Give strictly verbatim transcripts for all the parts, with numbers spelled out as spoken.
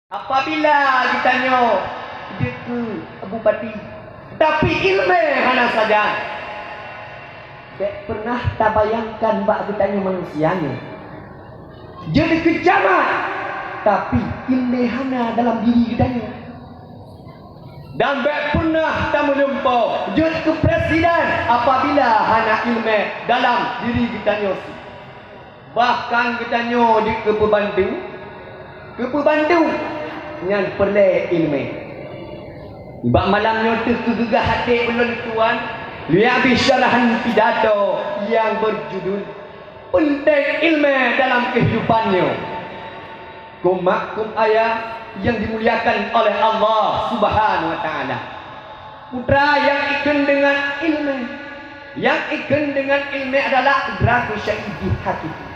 Apabila geutanyoe jeuet keu bupati, tapi iéleumé hana sajan, bék peureunah tabayangkan bak geutanyoe manusia nyoe. Jeuet keu camat, tapi iéleumé hana dalam diri geutanyoe. Dan bék peureunah tameulumpoe jeuet keu presiden apabila hana iéleumé dalam diri geutanyoe. Bahkan geutanyoe jeuet keu peubantu, keu peubantu nyan peureulée iéleumé. Bak malam nyoe teuh keu geugah até ulôn tuan, lôn bri syarahan pidato nyang beujudul Peunteng Iéleumé dalam Keuhidupan Nyoe. Keumak keu ayah nyang dimuliakan oleh Allah Subhanahu wa Taala. Putra nyang ikheun deungon iéleumé. Nyang ikheun deungon iéleumé adalah idrakus syai' bihakiki.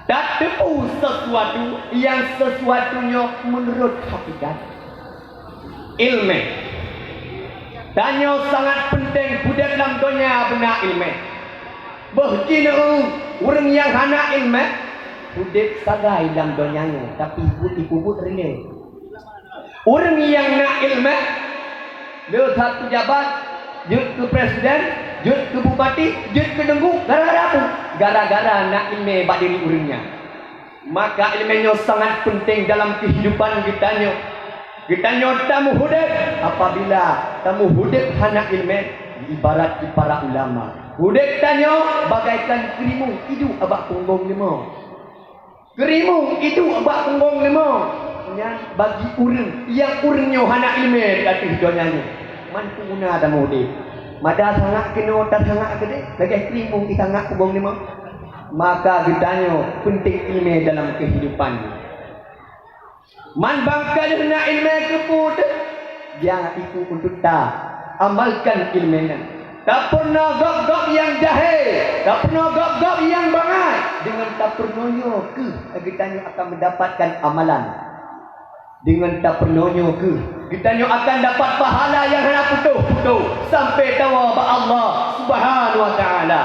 Tateupeue sesuatu nyang sesuatu nyoe meunurot hakikat. Iéleumé. Tanyoe sangat peunteng udeb lam donya beuna iéleumé. Boh jinoe ureuëng nyang hana iéleumé, udeb sagai lam donya nyoe, tapi buet ipeubuet reulée. Ureuëng nyang na iéleumé, le that peujabat, jeuet keu presiden, jeuet keu bupati, jeuet keu teungku, gara-gara peue? Gara-gara na iéleumé bak diri ureuëng nyan. Maka iéleumé nyoe sangat peunteng dalam keuhidupan geutanyoe. Geutanyoe tameuudeb, apabila tameuudeb hana iéleumé, ibarat keu para ulama. Udeb tanyoe bagaikan keurimong iduek bak punggong leumô. Keurimong iduek bak punggong leumô nyan bagi ureuëng nyang ureuëng nyoe hana iéleumé di ateueh donya nyoe. Man peue guna tameuudeb? Mada sangak keunoe tasangak keudeh, lagée keurimong isangak punggong leumô. Maka geutanyoe peunteng iéleumé dalam keuhidupan. Man bangka lheueh na iéleumé keupeue teuh? Nyang iku untuk ta amalkan iéleumé nyan. Tapeurunoe gob-gob nyang jahé, tapeurunoe gob-gob nyang bangai, deungon tapeurunoe nyoe keuh geutanyoe akan meudapatkan amalan. Deungon tapeurunoe nyoe keuh geutanyoe akan dapat pahala nyang hana putôh-putôh sampai tawoe bak Allah Subhanahu wa Taala.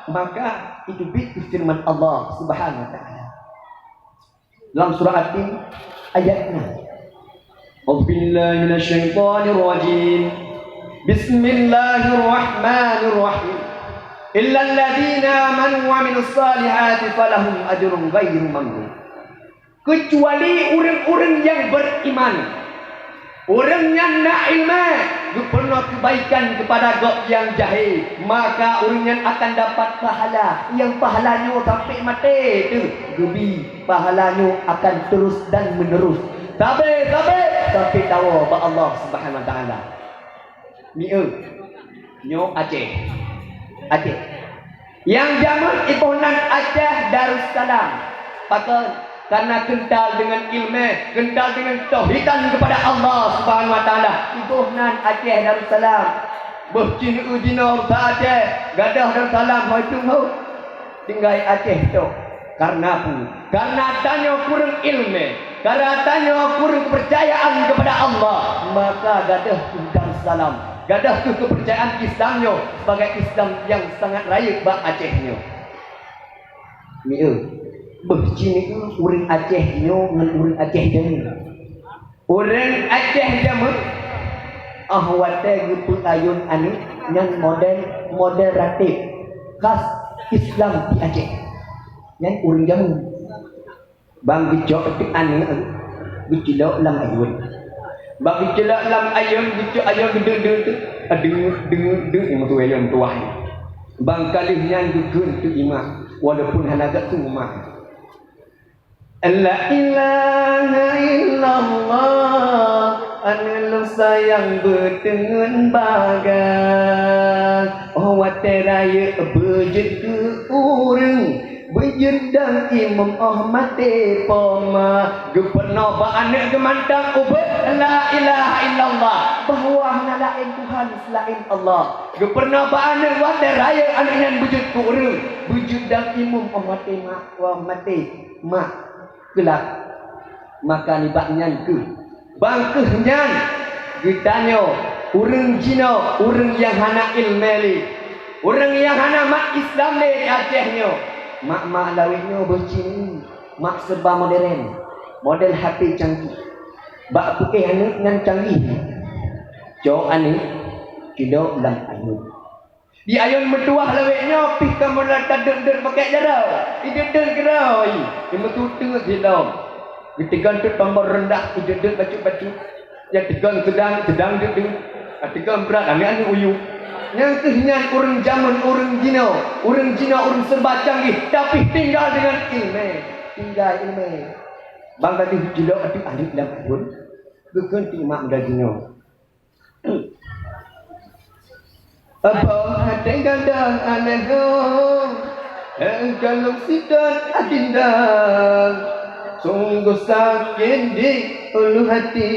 Maka itu biet firman Allah Subhanahu wa Taala. Lam surah Yasin ayat enam. A'udzubillahi minasyaitonirrajim. Bismillahirrahmanirrahim. Illalladzina amanu wa amilus salihati falahum ajrun ghairu mamnun. Keucuali ureuëng-ureuëng nyang beriman. Ureuëng nyan na iéleumé, geupeurunoe keubaikan keupada gob nyang jahé, maka ureuëng nyan akan dapat pahala, nyang pahala nyoe sampai maté teuh geubi, pahala nyoe akan terus dan menerus, sabe-sabe sampai tawoe bak Allah Subhanahu wa Taala. Mieu, nyoe Aceh. Aceh. Nyang jameun iboh nan Aceh Darussalam. Pakon? Karena kental dengan iéleumé, kental dengan tauhidan kepada Allah Subhanahu wa Taala. Iboh nan Aceh Darussalam. Boh cit jinoe sa Aceh, gadôh Darussalam hôi teungku. Tinggai Aceh tok. Karena peue? Karena tanyoe kureueng iéleumé. Karena tanyoe kureueng keupeurcayaan keupada Allah, maka gadôh keuh Darussalam, gadôh keuh keupeurcayaan Islam nyoe sebagai Islam nyang sangat rayeuk bak Aceh nyoe. Mieu, beuh ci mieu ureueng Aceh nyoe ngon ureueng Aceh jameun. Ureueng Aceh jameun, ah, watée geupeuayôn aneuk nyan model, model rateb khas Islam di Aceh. Nyan ureueng jameun. Ban geucok teuk aneuk, geucilok lam ayôn. Ban geucilok lam ayôn, geucok ayôn geudeuk-deuk teuk, deuk, deuk, deuk, nyang meutuwah ayôn tuwah nyan. Ban ka lheueh nyan geukheun teuk imak, walaupun hana geusu mak. La ilaha illallah, aneuk lôn sayang beuteungeut bagai. Oh watée rayeuk beujeuet keu ureueng, beujeuet dan imum oh maté poma. Geupeurunoe bak aneuk geumantong ubit la ilaha illallah, bahwa hana laén Tuhan seulaén Allah. Geupeurunoe bak aneuk watée rayeuk aneuk nyan beujeuet keu ureueng, beujeuet dan imum oh maté mak, wah maté mak. Keulak. Maka nibak nyan kheueh, ban kheueh nyan geutanyoe ureueng jinoe, ureueng nyang hana iéleumé lé, ureueng nyang hana mat Islam lé di Aceh nyoe, mak-mak lawét nyoe beuci, mak serba modern. Model H P canggih. Bak peuéh aneuk nyan canggih. Cok aneuk, kidok lam ayun. Di ayun meutuwah lawét nyoe pih ka meunan tadeuet-deuet pakèk jaroe. Ideuet-deuet keudroe, imeututeue silom. Geuteugon teuk tombol reundah, ideuet-deuet bacut-bacut. Nyang teugon seudang, seudang deuet-deuet. Nyang teugon brat, aneuk-aneuk uyuek. Nyang keuh nyan ureueng jameun, ureueng jinoe. Ureueng jinoe, ureueng serba canggih, tapi tinggal dengan ileumèe. Tinggal ileumèe. Bang ka deuh jilok ateueh aneuk lam ayun. Geukheun teuk mak muda jinoe. Abang até gadang aneuk ho, eh, galom sidon adinda, sungguh sakét di ulu hati.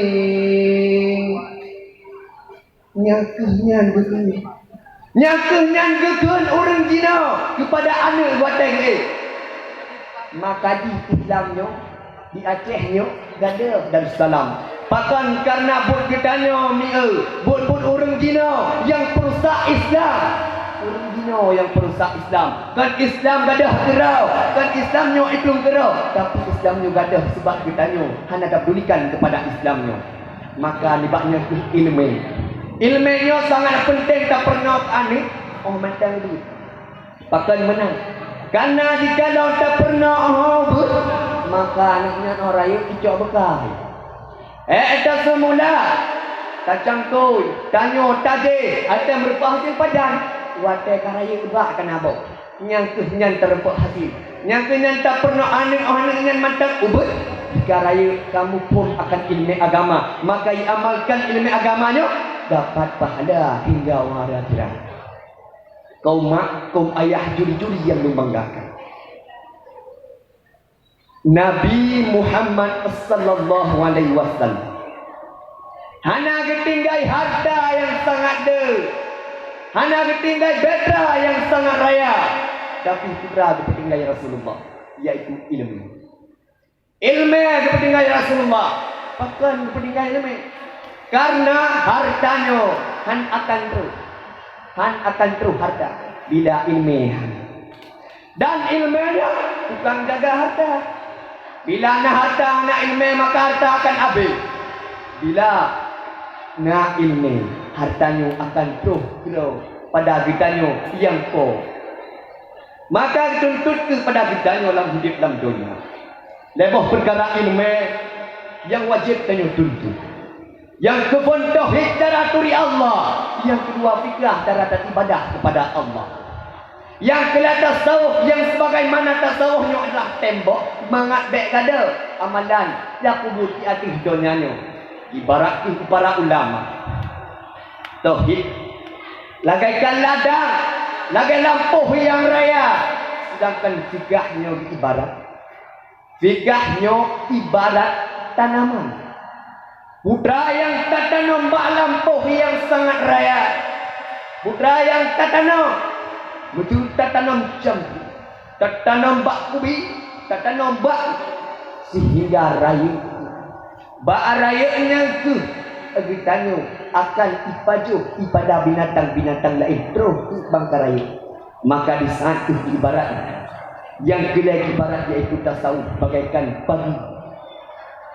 Nyang keuh nyan geukheun, nyang keuh nyan geukheun ureueng jinoe keupada aneuk watèe geuéh. Maka di Islam nyoe, di Aceh nyoe, gadôh Darussalam. Pakon? Kareuna buet geutanyoe mieu, buet-buet ureueng jinoe nyang peurusak Islam. Ureueng jinoe nyang peurusak Islam. Kon Islam gadôh keudroe, kon Islam nyoe iplueng keudroe, tapi Islam nyoe gadôh sabab geutanyoe hana tapedulikan keupada Islam nyoe. Maka nibak nyoe keuh ileumèe. Ileumèe nyoe sangat peunteng tapeurunoe keu aneuk, 'oh mantong beuet. Pakon meunan? Kareuna jikalon tapeurunoe 'oh beuet, maka aneuk nyan 'oh rayeuk icok beukai. Ék taseumula, tacangkôi, tanyoe, tajéh, até meurumpok hasél pajan, watèe ka rayeuk bak kana boh. Nyang keuh nyan tarumpok hasél. Nyang keuh nyan tapeurunoe aneuk, 'oh aneuk nyan mantong ubeuet. Jika rayeuk ka muphom akan ileumèe agama, maka iamalkan ileumèe agama nyoe dapat pahala hingga u akhirat. Kaum mak, kaum ayah juri-juri nyang lôn banggakan. Nabi Muhammad sallallahu alaihi wasallam hana geutinggai harta nyang sangat deuh, hana geutinggai bahtera nyang sangat raya, tapi putra geupeutinggai Rasulullah, yaitu ileumèe. Ileumèe geupeutinggai Rasulullah, pakon geupeutinggai ileumèe? Kareuna harta nyoe hán akan troh, hán akan troh harta bila ileumèe hana. Dan ileumèe nyoe tukang jaga harta. Bila na harta, na ileumèe, maka harta akan abéh. Bila na ileumèe, harta nyoe akan troh keudroe pada geutanyoe nyang po. Maka geutuntot keupada geutanyoe lam udép lam donya lhèe boh peukara ileumèe nyang wajéb tanyoe tuntot. Nyang keuphôn tauhid cara turi Allah, nyang keudua fikrah cara taibadah keupada Allah. Nyang keulhèe tasawuf, nyang seubagaimana tasawuf nyoe adalah tembok, mangat bèk gadôh amalan nyang peubuet di ateueh donya nyoe. Ibarat keu para ulama, tauhid lagèe kan ladang, lagèe lampôh nyang raya, seudangkan fikrah nyoe ibarat Fikrah nyoe ibarat tanaman. Putra nyang tatanom bak lampôh nyang sangat raya. Putra nyang tatanom, meuteu tatanom jambu, tatanom bak kubi, tatanom bak, seuhingga rayeuk. Bak rayeuk nyan keuh geutanyoe akan ipajoh ipada binatang-binatang laén troh keu bangka rayeuk. Maka di saat itu ibarat, nyang keulhèe ibarat yaitu tasawuf bagaikan pageue.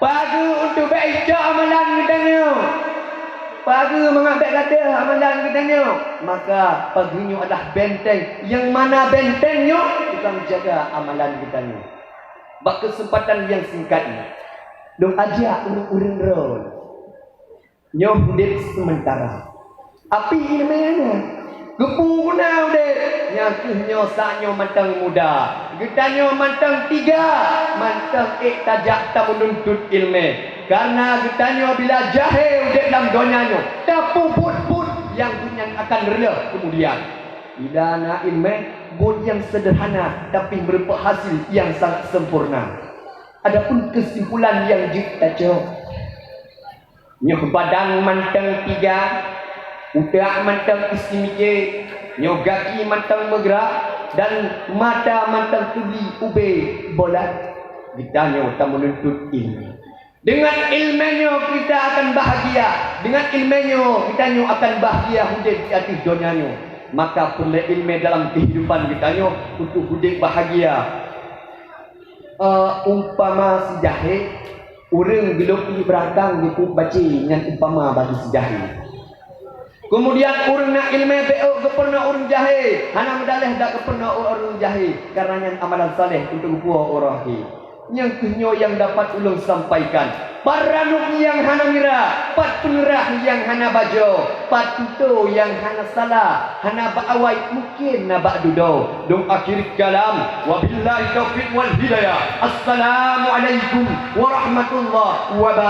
Pageue untuk bèk icok amalan geutanyoe. Pageue mangat bèk gadôh amalan geutanyoe. Maka pageue nyoe adalah benteng, nyang mana benteng nyoe tukang jaga amalan geutanyoe. Bak keuseumpatan nyang singkat nyoe, lôn ajak ureueng-ureueng droe. Nyoe udép seumeuntara. Api ileumèe nyan, keupeue guna udép? Nyang keuh nyoe saat nyoe mantong muda. Geutanyoe mantong tiga, mantong ék tajak tameununtut ileumèe. Kareuna geutanyoe bila jahé udép lam donya nyoe, tapeubuet buet nyang geuhnyan akan reuloh keumudian. Bila na ileumèe, buet nyang seudeurhana tapi meurumpok hasil nyang sangat sempurna. Adapun keusimpulan nyang jeuet tacok, nyoe badan mantong tiga, utak mantong isi mijé, nyoe gaki mantong meugrak, dan mata mantong tuli ubé bolat. Geutanyoe tameununtut ileumèe. Dengan ileumèe nyoe kita akan bahagia. Dengan ileumèe nyoe geutanyoe akan bahagia udép di ateueh donya nyoe. Maka peureulèe ileumèe dalam keuhidupan geutanyoe untuk udép bahagia. Eh, umpama si jahé, Ureuëng geulok ié beurakang geupeubaca nyan umpama bagi si jahé. Keumudian ureuëng na iéleumé beuôk geupeurunoe ureuëng jahé, hana meudaleh dak geupeurunoe ureuëng jahé, kareuna nyan amalan saleh untuk geupuwoe uroe akhé. Nyang kheueh nyoe nyang dapat ulôn sampaikan. Pat ranub nyang hana mira, pat peungeurah nyang hana bajoe, pat tutoe nyang hana sala, hana bak awai, mungken na bak dudoe. Lôn akhiri kalam, wabillahi taufiq wal hidayah. Assalamualaikum warahmatullahi wabarakatuh.